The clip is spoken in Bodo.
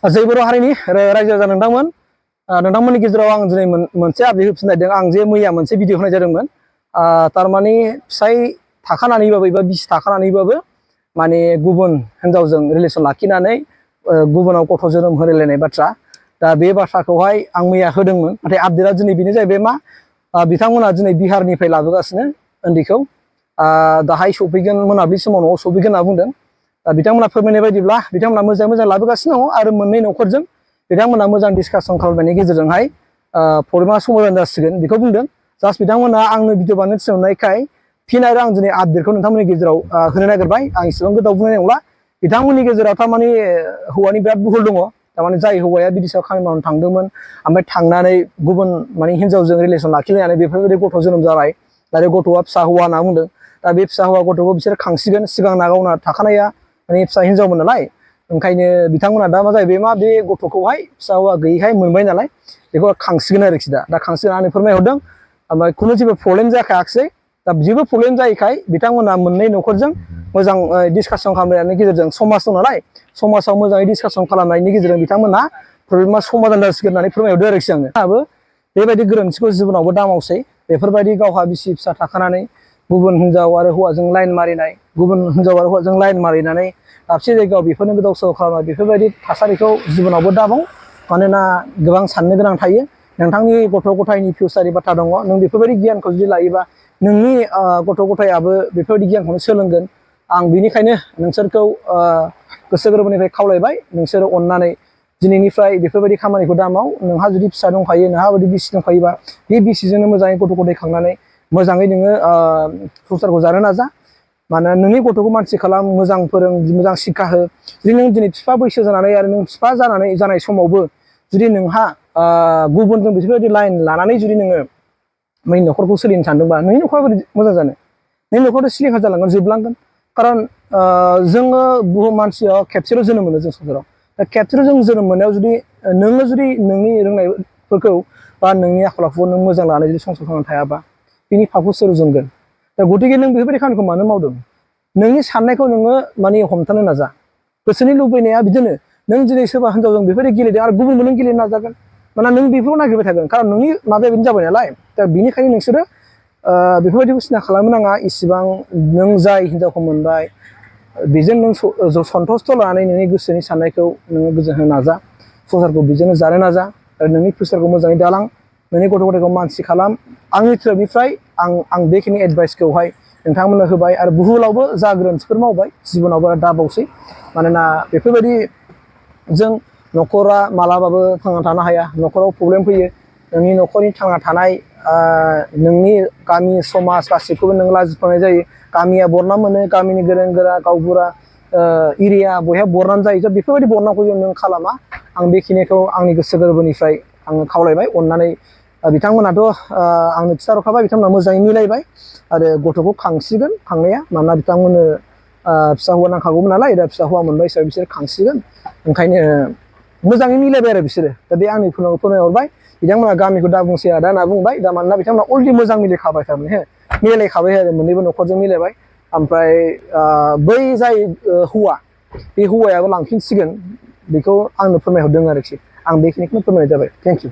जै बर' हारिनि रायजो राजा नोंथांमोन नोंथांमोननि गेजेराव आं दिनै मोनसे आपडेट होफिननो नागिरदों। आं जे मैया मोनसे भिडिअ होनाय जादोंमोन। तारमाने फिसाय थाखानानैबाबो एबा बिसि थाखानानैबाबो माने गुबुन हिनजावजों रिलेसन लाखिनानै गुबुनाव गथ' जोनोम होलायनाय बाथ्रा। दा बे बाथ्राखौहाय आं मैया होदोंमोन, नाथाय आपडेटआ दिनै बेनो जाहैबाय मा बिथांमोना दिनै बिहारनिफ्राय लाबोगासिनो उन्दैखौ। दाहाय सफैगोन, मोनाबिलि समाव न'आव सफैगोन होनना बुंदों। बिथांमोना फोरमायनाय बायदिब्ला बिथांमोना मोजाङै मोजां लाबोगासिनो दङ आरो मोननै न'खरजों बिथांमोना मोजां डिसकासन खालामनायनि गेजेरजोंहाय प्रब्लेमा समाधान जासिगोन बेखौ बुंदों। जास्ट बिथांमोना आंनो भिडिअ बानायनो थिनहरनायखाय फिन आरो आं दिनै आपडेटखौ नोंथांमोननि गेजेराव होनो नागिरबाय। आं इसेबां गोदाव बुंनाय नंला। बिथांमोननि गेजेराव थारमाने हौवानि बिराद बुहुल दङ। थारमाने जाय हौवाया बिदेशआव खामानि मावनो थांदोंमोन, ओमफ्राय थांनानै गुबुन माने हिनजावजों रिलेसन लाखिलायनानै बेफोरबायदि गथ' जोनोम जाबाय। दा बे गथ'आ फिसा हौवा होनना बुंदों। दा बे फिसा हौवा गथ'खौ बिसोर खांसिगोन। सिगांना गावना थाखानाया माने फिसा हिनजावमोन नालाय, ओंखायनो बिथांमोना दा मा जाहैबाय मा बे गथ'खौहाय फिसा हौवा गैयैहाय मोनबाय नालाय बेखौ खांसिगोन आरोखि। दा खांसिगोन आंनो फोरमायहरदों। ओमफ्राय खुनु जेबो प्रब्लेम जाखायाखिसै। दा जेबो प्रब्लेम जायैखाय बिथांमोना मोननै न'खरजों मोजां डिसकासन खालामनायनि गेजेरजों समाज दं नालाय, समाजाव मोजाङै डिसकासन खालामनायनि गेजेरजों बिथांमोना प्रब्लेमा समाधान जासिगोन होननानै फोरमायहरदो आरोखि आंनो। आंहाबो बेबायदि गोरोन्थिखौ जिबनावबो दामावसै। बेफोरबायदि गावहा बिसि फिसा थाखानानै गुबुन हिनजाव आरो हौवाजों लाइन मारिनाय, गुबुन हिनजाव आरो हौवाजों लाइन मारिनानै दाबसे जायगायाव बेफोरनो गोदाव सोराव खालामनाय, बेफोरबायदि थासारिखौ जिबनावबो दाबाव। मानोना गोबां साननो गोनां थायो। नोंथांनि गथ' गथायनि फिउचारनि बाथ्रा दङ। नों बेफोरबायदि गियानखौ जुदि लायोबा नोंनि गथ' गथायाबो बेफोरबायदि गियानखौनो सोलोंगोन। आं बिनिखायनो नोंसोरखौ गोसो गोरबोनिफ्राय खावलायबाय, नोंसोरो अननानै दिनैनिफ्राय बेफोरबायदि खामानिखौ दा माव। नोंहा जुदि फिसा दंखायो, नोंहा जुदि बिसि दंखायोबा बे बिसिजोंनो मोजाङै गथ' गथाय खांनानै मोजाङै नोङो संसारखौ जानो नाजा। मानोना नोंनि गथ'खौ मानसि खालाम, मोजां फोरों, मोजां शिक्षा हो। जुदि नों दिनै बिफा बैसो जानानै आरो नों बिफा जानाय समावबो जुदि नोंहा गुबुनजों बेफोरबायदि लाइन लानानै जुदि नोङो नोंनि न'खरखौ सोलिनो सानदोंबा नोंनि न'खरा बोरै मोजां जानो? नोंनि न'खराथ' सिलिंखार जालांगोन, जोबलांगोन। खारन जोङो बुहुम मानसियाव खेबसेल' जोनोम मोनो जों संसाराव। दा खेबसेल' जों जोनोम मोननायाव जुदि नोङो जुदि नोंनि रोंनायफोरखौ बा नोंनि आखल आखुखौ नों मोजां लानानै जुदि संसार खालामनानै थायाबा बिनि फाफखौ सोर रुजुनगोन? दा गतिके नों बेफोरबायदि खामानिखौ मानो मावदों? नोंनि साननायखौ नोङो माने हमथानो नाजा। गोसोनि लुबैनाया बिदिनो। नों दिनै सोरबा हिनजावजों बेफोरबायदि गेलेदों आरो गुबुनबो नों गेलेनो नाजागोन। मानोना नों बेफोरखौ नागिरबाय थागोन। खारन नोंनि माबाया बिदिनो जाबाय नालाय। दा बिनिखायनो नोंसोरो बेफोरबायदिखौ सिन्था खालामनो नाङा। इसिबां नों जाय हिनजावखौ मोनबाय बेजों नों सन्थुस्थ' लानानै नोंनि गोसोनि साननायखौ नोङो गोजोन होनो नाजा। संसारखौ बेजोंनो जानो नाजा आरो नोंनि फिउचारखौ मोजाङै दालां। नोंनि गथ' गथायखौ मानसि खालाम। आंनि तरफनिफ्राय आं बेखिनि एडभाइसखौहाय नोंथांमोननो होबाय। आरो बुहुलावबो जा गोरोन्थिफोर मावबाय जिबनावबो दाबावसै। मानोना बेफोरबायदि जों न'खरा मालाबाबो थांना थानो हाया। न'खराव प्रब्लेम फैयो। नोंनि न'खरनि थांना थानाय, नोंनि गामि समाज गासैखौबो नों लाजिफानाय जायो। गामिया बरनाम मोनो, गामिनि गोरों गोरा गावबुरा एरिया बयहा बरनाम जायो। बेफोरबायदि बरनामखौ नों खालामा। आं बेखिनिखौ आंनि गोसो गोरबोनिफ्राय आङो खावलायबाय। अननानै बिथांमोनाथ' आंनो खिन्थाहरखाबाय, बिथांमोना मोजाङै मिलायबाय आरो गथ'खौ खांसिगोन खांनाया। मानोना बिथांमोननो फिसा हौवा नांखागौमोन नालाय, दा फिसा हौवा मोनबाय हिसाबै बिसोर खांसिगोन। ओंखायनो मोजाङै मिलायबाय आरो बिसोरो। दा बे आंनि फोरमायहरबाय। बिथांमोना गामिखौ दा बुंसै आदा होनना बुंबाय। दा मानोना बिथांमोना अलरेडि मोजां मिलायखाबाय थारमाने मिलायखाबाय आरो मोननैबो न'खरजों मिलायबाय। ओमफ्राय बै जाय हौवा, बे हौवायाबो लांफिनसिगोन। बेखौ आंनो फोरमायहरदों आरोखि। आं बेखिनिखौनो फोरमायनाय जाबाय। Thank you.